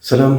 ሰላም።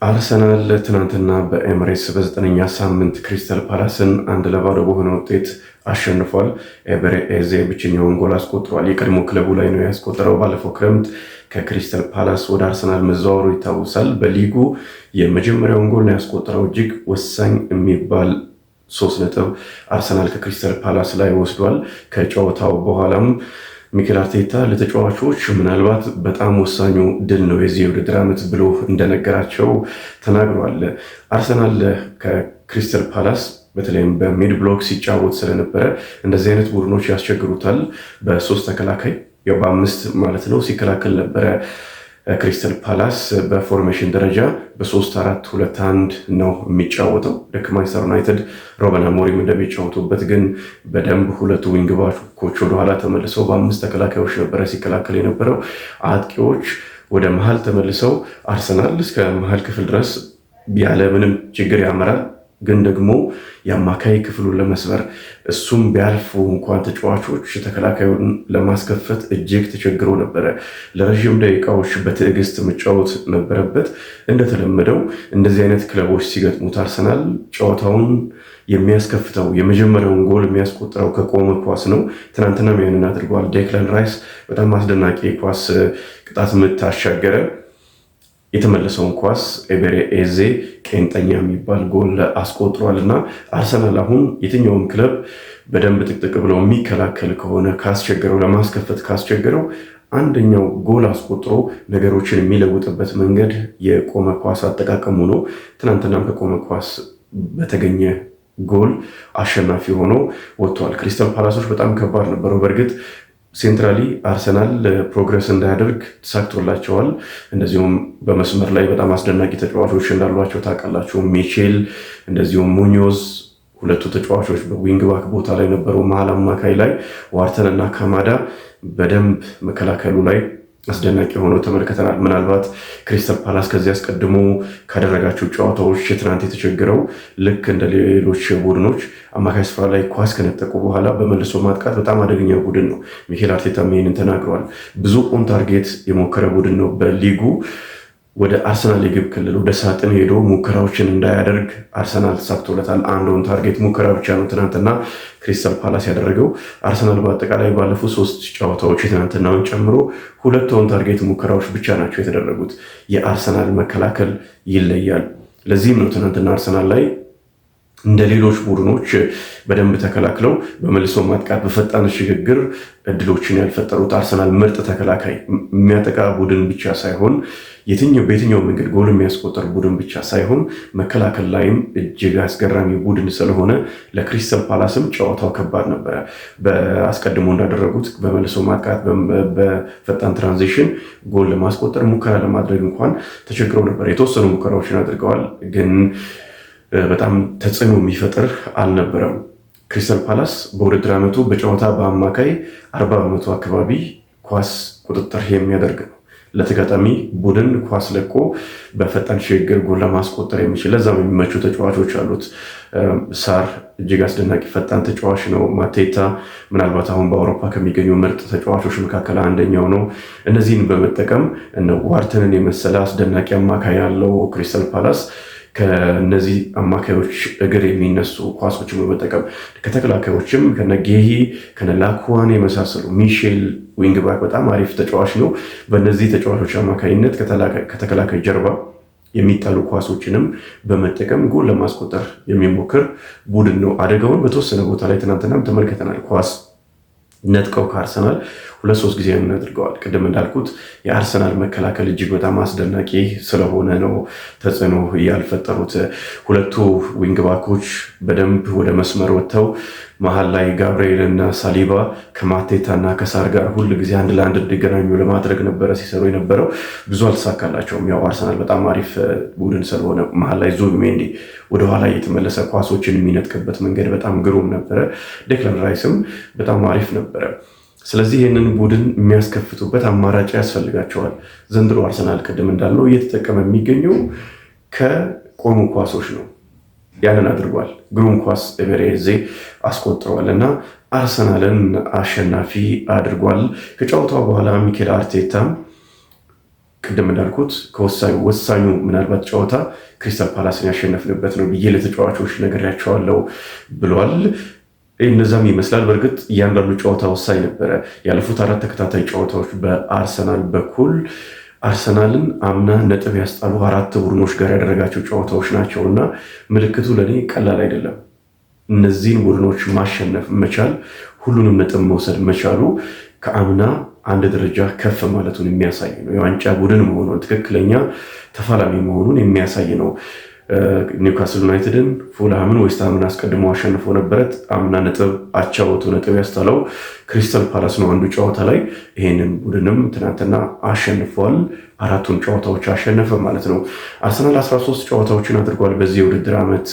አርሰናል ትናንትና በኤምሬትስ በ9ኛ ሳምንት ክሪስታል ፓላስን 1-0 በሆነ ውጤት አሸንፏል። ኤቤሬ ኤዜ ብቸኛውን ጎል አስቆጥሯል። የቀድሞ ክለቡ ላይ ነው ያስቆጠረው። ባለፈው ክረምት ከክሪስታል ፓላስ ወደ አርሰናል መዘዋወሩ ይታወሳል። በሊጉ የመጀመሪያውን ጎል ነው ያስቆጠረው። እጅግ ወሳኝ የሚባል 3 ነጥብ አርሰናል ከክሪስታል ፓላስ ላይ ወስዷል። ከጨዋታው በኋላም ሚኬል አርቴታ ለተጫዋቾች ምናልባት በጣም ወሳኙ ድል ነው የዚህ የውድድር ዓመት ብሎ እንደነገራቸው ተናግሯል። አርሰናል ከክሪስታል ፓላስ በተለይም በ mid block ሲጫወት ስለነበረ እንደዚህ አይነት ቡድኖች ያስቸግሩታል። በሶስት ተከላካይ፣ ያው በአምስት ማለት ነው፣ ሲከላከል ነበረ። ክሪስታል ፓላስ በ formation ደረጃ በ3-4-2-1 ነው የሚጫወተው። ልክ ማንቸስተር ዩናይትድ ሮበን አሞሪም እንደሚጫወቱበት፣ ግን በደንብ ሁለቱ wing back ኦች ወደኋላ ተመልሰው በአምስት ተከላካዮች ነበረ ሲከላከል የነበረው። አጥቂዎች ወደ መሀል ተመልሰው አርሰናል እስከ መሀል ክፍል ድረስ ያለ ምንም ችግር ያመራል። ግን ደግሞ የአማካይ ክፍሉን ለመስበር እሱም ቢያልፉ እንኳን ተጫዋቾች ተከላካዩን ለማስከፈት እጅግ ተቸግሮ ነበረ። ለረዥም ደቂቃዎች በትዕግስት መጫወት ነበረበት። እንደተለመደው እንደዚህ አይነት ክለቦች ሲገጥሙት አርሰናል ጨዋታውን የሚያስከፍተው፣ የመጀመሪያውን ጎል የሚያስቆጥረው ከቆመ ኳስ ነው። ትናንትናም ያንን አድርገዋል። ዴክላን ራይስ በጣም አስደናቂ ኳስ ቅጣት ምት አሻገረ። የተመለሰውን ኳስ ኤቤሬ ኤዜ ቄንጠኛ የሚባል ጎል አስቆጥሯል። እና አርሰናል አሁን የትኛውም ክለብ በደንብ ጥቅጥቅ ብለው የሚከላከል ከሆነ ካስቸገረው፣ ለማስከፈት ካስቸገረው፣ አንደኛው ጎል አስቆጥሮ ነገሮችን የሚለውጥበት መንገድ የቆመ ኳስ አጠቃቀሙ ነው። ትናንትናም ከቆመ ኳስ በተገኘ ጎል አሸናፊ ሆኖ ወጥቷል። ክሪስታል ፓላሶች በጣም ከባድ ነበረው። በእርግጥ centrally አርሰናል progress እንዳያደርግ ተሳክቶላቸዋል። እንደዚሁም በመስመር ላይ በጣም አስደናቂ ተጫዋቾች እንዳሏቸው ታውቃላችሁ። ሚቼል እንደዚሁም ሙኞዝ ሁለቱ ተጫዋቾች በ wing back ቦታ ላይ ነበሩ። መሀል አማካይ ላይ ዋርተን እና ካማዳ በደንብ መከላከሉ ላይ አስደናቂ ሆነው ተመልክተናል። ምናልባት ክሪስታል ፓላስ ከዚህ አስቀድሞ ካደረጋቸው ጨዋታዎች የትናንት የተቸገረው ልክ እንደ ሌሎች ቡድኖች አማካይ ስፍራ ላይ ኳስ ከነጠቁ በኋላ በመልሶ ማጥቃት በጣም አደገኛ ቡድን ነው። ሚኬል አርቴታ ይህንን ተናግረዋል። ብዙ on target የሞከረ ቡድን ነው በሊጉ። ወደ አርሰናል የግብ ክልል፣ ወደ ሳጥን ሄዶ ሙከራዎችን እንዳያደርግ አርሰናል ተሳክቶለታል። አንድ on target ሙከራ ብቻ ነው ትናንትና ክሪስታል ፓላስ ያደረገው። አርሰናል በአጠቃላይ ባለፉት ሶስት ጨዋታዎች የትናንትናውን ጨምሮ ሁለት on target ሙከራዎች ብቻ ናቸው የተደረጉት። የአርሰናል መከላከል ይለያል። ለዚህም ነው ትናንትና አርሰናል ላይ እንደ ሌሎች ቡድኖች በደንብ ተከላክለው በመልሶ ማጥቃት በፈጣን ሽግግር እድሎችን ያልፈጠሩት። አርሰናል ምርጥ ተከላካይ፣ የሚያጠቃ ቡድን ብቻ ሳይሆን፣ በየትኛው መንገድ ጎል የሚያስቆጠር ቡድን ብቻ ሳይሆን፣ መከላከል ላይም እጅግ አስገራሚ ቡድን ስለሆነ ለክሪስታል ፓላስም ጨዋታው ከባድ ነበረ። በአስቀድሞ እንዳደረጉት በመልሶ ማጥቃት በፈጣን transition ጎል ለማስቆጠር ሙከራ ለማድረግ እንኳን ተቸግረው ነበር። የተወሰኑ ሙከራዎችን አድርገዋል፣ ግን በጣም ተጽዕኖ የሚፈጥር አልነበረም። ክሪስታል ፓላስ በውድድር ዓመቱ በጨዋታ በአማካይ 40% አካባቢ ኳስ ቁጥጥር የሚያደርግ ነው። ለተጋጣሚ ቡድን ኳስ ለቆ በፈጣን ሽግግር ጎል ለማስቆጠር የሚችል፣ ለዛም የሚመቹ ተጫዋቾች አሉት። ሳር እጅግ አስደናቂ ፈጣን ተጫዋች ነው። ማቴታ ምናልባት አሁን በአውሮፓ ከሚገኙ ምርጥ ተጫዋቾች መካከል አንደኛው ነው። እነዚህን በመጠቀም እነ ዋርተንን የመሰለ አስደናቂ አማካይ ያለው ክሪስታል ፓላስ ከነዚህ አማካዮች እግር የሚነሱ ኳሶችን በመጠቀም፣ ከተከላካዮችም ከነ ጌሂ፣ ከነ ላኩዋን የመሳሰሉ፣ ሚሼል wing back በጣም አሪፍ ተጫዋች ነው። በእነዚህ ተጫዋቾች አማካኝነት ከተከላካይ ጀርባ የሚጣሉ ኳሶችንም በመጠቀም ጎል ለማስቆጠር የሚሞክር ቡድን ነው። አደጋውን በተወሰነ ቦታ ላይ ትናንትናም ተመልክተናል። ኳስ ነጥቀው ከአርሰናል ሁለት ሶስት ጊዜ አድርገዋል። ቅድም እንዳልኩት የአርሰናል መከላከል እጅግ በጣም አስደናቂ ስለሆነ ነው ተጽዕኖ ያልፈጠሩት። ሁለቱ wing back ኦች በደንብ ወደ መስመር ወጥተው መሀል ላይ ጋብርኤል እና ሳሊባ ከማቴታ እና ከሳር ጋር ሁል ጊዜ አንድ ለአንድ እንዲገናኙ ለማድረግ ነበረ ሲሰሩ የነበረው። ብዙ አልተሳካላቸውም። ያው አርሰናል በጣም አሪፍ ቡድን ስለሆነ መሀል ላይ ዙቢሜንዲ ወደኋላ እየተመለሰ ኳሶችን የሚነጥቅበት መንገድ በጣም ግሩም ነበረ። ዴክላን ራይስም በጣም አሪፍ ነበረ። ስለዚህ ይህንን ቡድን የሚያስከፍቱበት አማራጭ ያስፈልጋቸዋል። ዘንድሮ አርሰናል ቅድም እንዳልነው እየተጠቀመ የሚገኘው ከቆሙ ኳሶች ነው። ያንን አድርጓል። ግሩም ኳስ ኤቤሬ ኤዜ አስቆጥረዋል እና አርሰናልን አሸናፊ አድርጓል። ከጨዋታው በኋላ ሚኬል አርቴታ ቅድም እንዳልኩት ከወሳኙ ምናልባት ጨዋታ ክሪስታል ፓላስን ያሸነፍንበት ነው ብዬ ለተጫዋቾች ነግሬያቸዋለሁ ብሏል። እነዛም ይመስላል። በእርግጥ እያንዳንዱ ጨዋታ ወሳኝ ነበረ። ያለፉት 4 ተከታታይ ጨዋታዎች በአርሰናል በኩል አርሰናልን አምና ነጥብ ያስጣሉ 4 ቡድኖች ጋር ያደረጋቸው ጨዋታዎች ናቸው እና ምልክቱ ለእኔ ቀላል አይደለም። እነዚህን ቡድኖች ማሸነፍ መቻል፣ ሁሉንም ነጥብ መውሰድ መቻሉ ከአምና አንድ ደረጃ ከፍ ማለቱን የሚያሳይ ነው። የዋንጫ ቡድን መሆኑን፣ ትክክለኛ ተፋላሚ መሆኑን የሚያሳይ ነው። ኒውካስል ዩናይትድን፣ ፉልሃምን፣ ዌስትሃምን አስቀድሞ አሸንፎ ነበረት። አምና ነጥብ አቻ ወጥቶ ነጥብ ያስጣለው ክሪስታል ፓላስ ነው አንዱ ጨዋታ ላይ። ይሄንን ቡድንም ትናንትና አሸንፏል። 4ቱን ጨዋታዎች አሸነፈ ማለት ነው። አርሰናል 13 ጨዋታዎችን አድርጓል በዚህ የውድድር ዓመት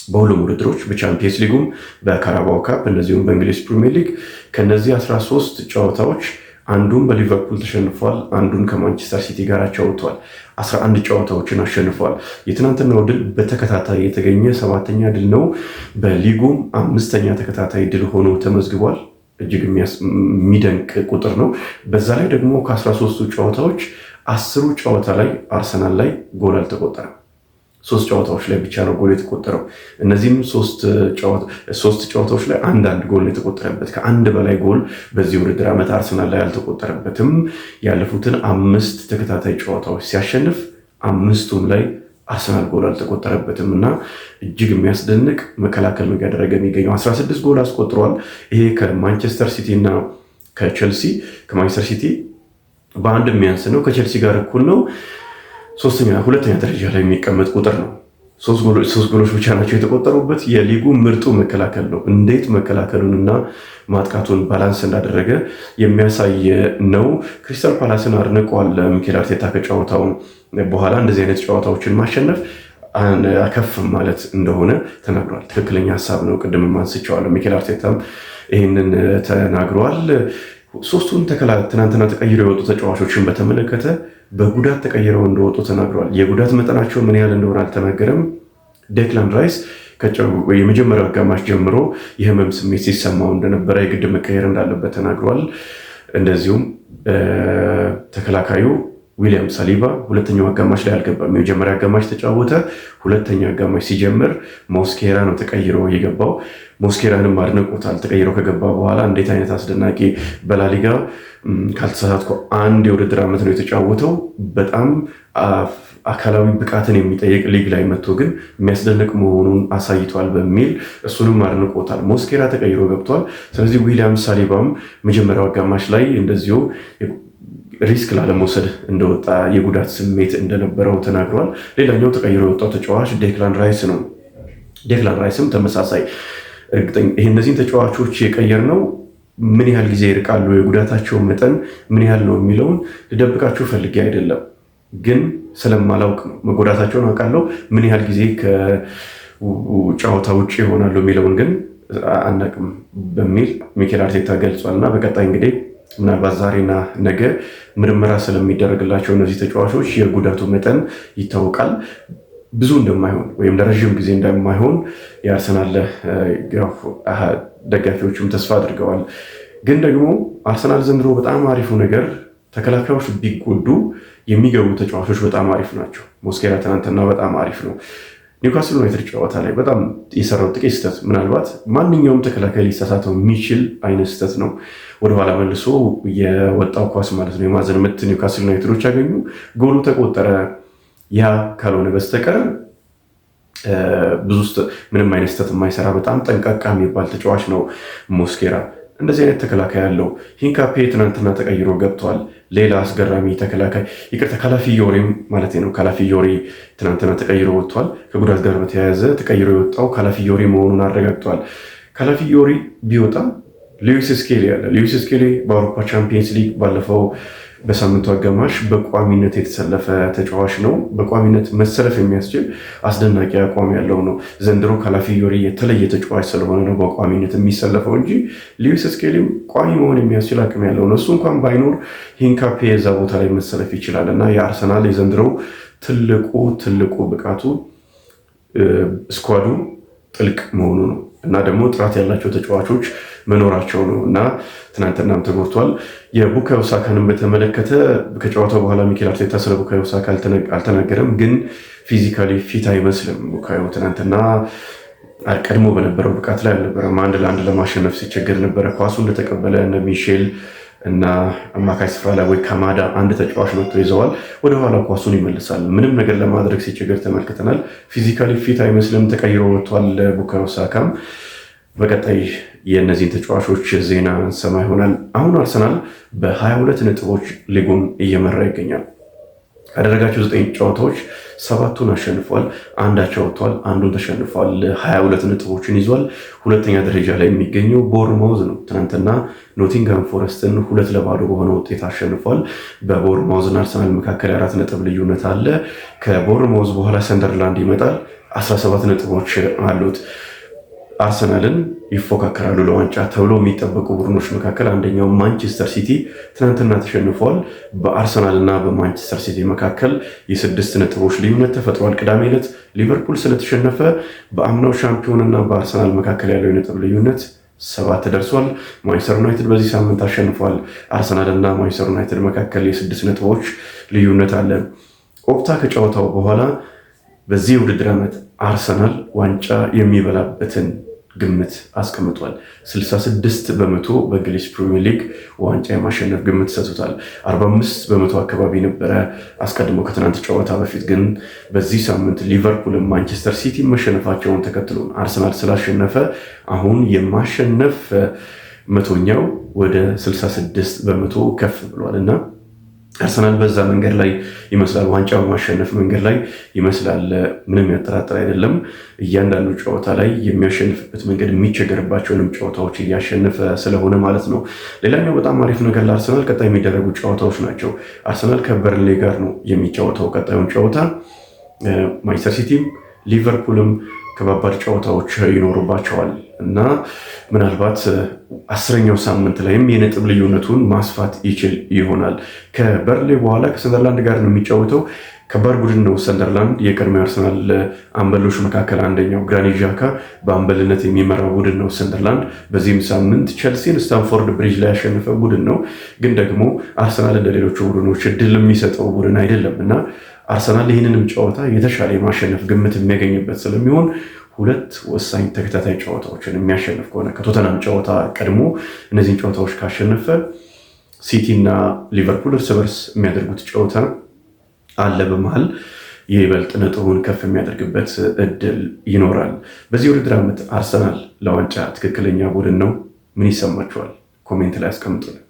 በሁሉም ውድድሮች፣ በቻምፒየንስ ሊጉም፣ በካራባው ካፕ፣ እንደዚሁም በእንግሊዝ ፕሪሚየር ሊግ። ከነዚህ 13 ጨዋታዎች አንዱን በሊቨርፑል ተሸንፏል፣ አንዱን ከማንቸስተር ሲቲ ጋር አቻ ወጥቷል። 11 ጨዋታዎችን አሸንፏል። የትናንትናው ድል በተከታታይ የተገኘ 7ኛ ድል ነው። በሊጉም 5ኛ ተከታታይ ድል ሆኖ ተመዝግቧል። እጅግ የሚደንቅ ቁጥር ነው። በዛ ላይ ደግሞ ከ13ቱ ጨዋታዎች 10ሩ ጨዋታ ላይ አርሰናል ላይ ጎል አልተቆጠረም። 3 ጨዋታዎች ላይ ብቻ ነው ጎል የተቆጠረው። እነዚህም 3 ጨዋታዎች ላይ አንዳንድ ጎል የተቆጠረበት፣ ከአንድ በላይ ጎል በዚህ ውድድር ዓመት አርሰናል ላይ አልተቆጠረበትም። ያለፉትን 5 ተከታታይ ጨዋታዎች ሲያሸንፍ 5ቱም ላይ አርሰናል ጎል አልተቆጠረበትም እና እጅግ የሚያስደንቅ መከላከል ነው እያደረገ የሚገኘው። 16 ጎል አስቆጥሯል። ይሄ ከማንቸስተር ሲቲ እና ከቸልሲ፣ ከማንቸስተር ሲቲ በአንድ የሚያንስ ነው፣ ከቸልሲ ጋር እኩል ነው። ሁለተኛ ደረጃ ላይ የሚቀመጥ ቁጥር ነው። 3 ጎሎች ብቻ ናቸው የተቆጠሩበት። የሊጉ ምርጡ መከላከል ነው። እንዴት መከላከሉንና ማጥቃቱን balance እንዳደረገ የሚያሳይ ነው። ክሪስታል ፓላስን አድንቋል ሚኬል አርቴታ ከጨዋታው በኋላ። እንደዚህ አይነት ጨዋታዎችን ማሸነፍ ከፍ ማለት እንደሆነ ተናግሯል። ትክክለኛ ሀሳብ ነው። ቅድምም አንስቼዋለሁ። ሚኬል አርቴታም ይህንን ተናግሯል። 3ቱን ትናንትና ተቀይረው የወጡ ተጫዋቾችን በተመለከተ በጉዳት ተቀይረው እንደወጡ ተናግረዋል። የጉዳት መጠናቸው ምን ያህል እንደሆነ አልተናገረም። ዴክላን ራይስ የመጀመሪያው አጋማሽ ጀምሮ የህመም ስሜት ሲሰማው እንደነበረ፣ የግድ መቀየር እንዳለበት ተናግሯል። እንደዚሁም ተከላካዩ ዊሊያም ሳሊባ ሁለተኛው አጋማሽ ላይ አልገባም። የመጀመሪያ አጋማሽ ተጫወተ። ሁለተኛ አጋማሽ ሲጀምር ሞስኬራ ነው ተቀይሮ የገባው። ሞስኬራንም አድንቆታል። ተቀይሮ ከገባ በኋላ እንዴት አይነት አስደናቂ፣ በላሊጋ ካልተሳሳትኩ አንድ የውድድር ዓመት ነው የተጫወተው። በጣም አካላዊ ብቃትን የሚጠይቅ ሊግ ላይ መጥቶ ግን የሚያስደንቅ መሆኑን አሳይቷል በሚል እሱንም አድንቆታል። ሞስኬራ ተቀይሮ ገብቷል። ስለዚህ ዊሊያም ሳሊባም መጀመሪያው አጋማሽ ላይ እንደዚሁ risk ላለመውሰድ እንደወጣ፣ የጉዳት ስሜት እንደነበረው ተናግሯል። ሌላኛው ተቀይሮ የወጣው ተጫዋች ዴክላን ራይስ ነው። ዴክላን ራይስም ተመሳሳይ፣ ይሄ እነዚህን ተጫዋቾች የቀየርነው ምን ያህል ጊዜ ይርቃሉ፣ የጉዳታቸው መጠን ምን ያህል ነው የሚለውን ልደብቃችሁ ፈልጌ አይደለም፣ ግን ስለማላውቅ ነው። መጎዳታቸውን አውቃለሁ። ምን ያህል ጊዜ ከጨዋታ ውጭ ይሆናሉ የሚለውን ግን አናውቅም በሚል ሚኬል አርቴታ ገልጿል። እና በቀጣይ እንግዲህ ምናልባት ዛሬና ነገ ምርመራ ስለሚደረግላቸው እነዚህ ተጫዋቾች የጉዳቱ መጠን ይታወቃል። ብዙ እንደማይሆን ወይም ለረዥም ጊዜ እንደማይሆን የአርሰናል ደጋፊዎችም ተስፋ አድርገዋል። ግን ደግሞ አርሰናል ዘንድሮ በጣም አሪፉ ነገር ተከላካዮች ቢጎዱ የሚገቡ ተጫዋቾች በጣም አሪፍ ናቸው። ሞስኬራ ትናንትና በጣም አሪፍ ነው። ኒውካስል ዩናይትድ ጨዋታ ላይ በጣም የሰራው ጥቂት ስህተት ምናልባት ማንኛውም ተከላካይ ሊሳሳተው የሚችል አይነት ስህተት ነው። ወደኋላ መልሶ የወጣው ኳስ ማለት ነው። የማዕዘን ምት ኒውካስል ዩናይትዶች ያገኙ፣ ጎሉ ተቆጠረ። ያ ካልሆነ በስተቀር ብዙ ምንም አይነት ስህተት የማይሰራ በጣም ጠንቃቃ የሚባል ተጫዋች ነው ሞስኬራ። እንደዚህ አይነት ተከላካይ ያለው ሂንካፔ ትናንትና ተቀይሮ ገብቷል። ሌላ አስገራሚ ተከላካይ፣ ይቅርታ ካላፊዮሪም ማለት ነው። ካላፊዮሪ ትናንትና ተቀይሮ ወጥቷል። ከጉዳት ጋር በተያያዘ ተቀይሮ የወጣው ካላፊዮሪ መሆኑን አረጋግጧል። ካላፊዮሪ ቢወጣ ሉዊስ ስኬሊ አለ። ሉዊስ ስኬሊ በአውሮፓ ቻምፒየንስ ሊግ ባለፈው በሳምንቱ አጋማሽ በቋሚነት የተሰለፈ ተጫዋች ነው። በቋሚነት መሰለፍ የሚያስችል አስደናቂ አቋም ያለው ነው። ዘንድሮ ካላፊዮሪ የተለየ ተጫዋች ስለሆነ ነው በቋሚነት የሚሰለፈው እንጂ ሉዊስ ስኬሊም ቋሚ መሆን የሚያስችል አቅም ያለው ነው። እሱ እንኳን ባይኖር ሂንካፔ የዛ ቦታ ላይ መሰለፍ ይችላል እና የአርሰናል የዘንድሮው ትልቁ ትልቁ ብቃቱ squad ኡ ጥልቅ መሆኑ ነው እና ደግሞ ጥራት ያላቸው ተጫዋቾች መኖራቸው ነው እና ትናንትናም ተጎድቷል። የቡካዮ ሳካንም በተመለከተ ከጨዋታው በኋላ ሚኬል አርቴታ ስለ ቡካዮ ሳካ አልተናገረም፣ ግን physically fit አይመስልም። ቡካዮ ትናንትና ቀድሞ በነበረው ብቃት ላይ አልነበረም። አንድ ለአንድ ለማሸነፍ ሲቸገር ነበረ። ኳሱ እንደተቀበለ እነ ሚሼል እና አማካይ ስፍራ ላይ ወይ ካማዳ አንድ ተጫዋች መጥቶ ይዘዋል። ወደኋላ ኳሱን ይመልሳል። ምንም ነገር ለማድረግ ሲቸገር ተመልክተናል። Physically fit አይመስልም። ተቀይሮ ወጥቷል ቡካዮ ሳካም። በቀጣይ የእነዚህን ተጫዋቾች ዜና እንሰማ ይሆናል። አሁን አርሰናል በ22 ነጥቦች ሊጉን እየመራ ይገኛል። ካደረጋቸው 9 ጨዋታዎች 7ቱን አሸንፏል፣ አንድ አቻ ወጥቷል፣ አንዱን ተሸንፏል። 22 ነጥቦችን ይዟል። ሁለተኛ ደረጃ ላይ የሚገኘው ቦርንማውዝ ነው። ትናንትና ኖቲንግሃም ፎረስትን 2-0 በሆነ ውጤት አሸንፏል። በቦርንማውዝ እና አርሰናል መካከል የ4 ነጥብ ልዩነት አለ። ከቦርንማውዝ በኋላ ሰንደርላንድ ይመጣል። 17 ነጥቦች አሉት። አርሰናልን ይፎካከራሉ ለዋንጫ ተብሎ የሚጠበቁ ቡድኖች መካከል አንደኛው ማንቸስተር ሲቲ ትናንትና ተሸንፏል። በአርሰናል እና በማንቸስተር ሲቲ መካከል የ6 ነጥቦች ልዩነት ተፈጥሯል። ቅዳሜ ዕለት ሊቨርፑል ስለተሸነፈ በአምናው ሻምፒዮን እና በአርሰናል መካከል ያለው የነጥብ ልዩነት 7 ደርሷል። ማንቸስተር ዩናይትድ በዚህ ሳምንት አሸንፏል። አርሰናል እና ማንቸስተር ዩናይትድ መካከል የ6 ነጥቦች ልዩነት አለ። ኦፕታ ከጨዋታው በኋላ በዚህ የውድድር ዓመት አርሰናል ዋንጫ የሚበላበትን ግምት አስቀምጧል። 66% በእንግሊዝ ፕሪሚየር ሊግ ዋንጫ የማሸነፍ ግምት ሰጥቶታል። 45% አካባቢ ነበረ አስቀድሞ ከትናንት ጨዋታ በፊት። ግን በዚህ ሳምንት ሊቨርፑልን ማንቸስተር ሲቲ መሸነፋቸውን ተከትሎ አርሰናል ስላሸነፈ አሁን የማሸነፍ መቶኛው ወደ 66% ከፍ ብሏል እና አርሰናል በዛ መንገድ ላይ ይመስላል፣ ዋንጫ በማሸነፍ መንገድ ላይ ይመስላል። ምንም ያጠራጥር አይደለም። እያንዳንዱ ጨዋታ ላይ የሚያሸንፍበት መንገድ የሚቸገርባቸውንም ጨዋታዎች እያሸነፈ ስለሆነ ማለት ነው። ሌላኛው በጣም አሪፍ ነገር ለአርሰናል ቀጣይ የሚደረጉ ጨዋታዎች ናቸው። አርሰናል ከበርንሌ ጋር ነው የሚጫወተው ቀጣዩን ጨዋታ። ማንቸስተር ሲቲም ሊቨርፑልም ከባባድ ጨዋታዎች ይኖሩባቸዋል እና ምናልባት 10ኛው ሳምንት ላይም የነጥብ ልዩነቱን ማስፋት ይችል ይሆናል። ከበርንሌ በኋላ ከሰንደርላንድ ጋር ነው የሚጫወተው። ከባድ ቡድን ነው ሰንደርላንድ። የቀድሞ አርሰናል አምበሎች መካከል አንደኛው ግራኒት ዣካ በአምበልነት የሚመራው ቡድን ነው ሰንደርላንድ። በዚህም ሳምንት ቸልሲን ስታንፎርድ ብሪጅ ላይ ያሸነፈ ቡድን ነው። ግን ደግሞ አርሰናል እንደሌሎቹ ቡድኖች እድል የሚሰጠው ቡድን አይደለም እና አርሰናል ይህንንም ጨዋታ የተሻለ የማሸነፍ ግምት የሚያገኝበት ስለሚሆን ሁለት ወሳኝ ተከታታይ ጨዋታዎችን የሚያሸንፍ ከሆነ ከቶተናም ጨዋታ ቀድሞ እነዚህን ጨዋታዎች ካሸነፈ ሲቲ እና ሊቨርፑል እርስ በርስ የሚያደርጉት ጨዋታ አለ በመሃል ይበልጥ ነጥቡን ከፍ የሚያደርግበት እድል ይኖራል። በዚህ ውድድር ዓመት አርሰናል ለዋንጫ ትክክለኛ ቡድን ነው? ምን ይሰማችኋል? Comment ላይ አስቀምጡልን።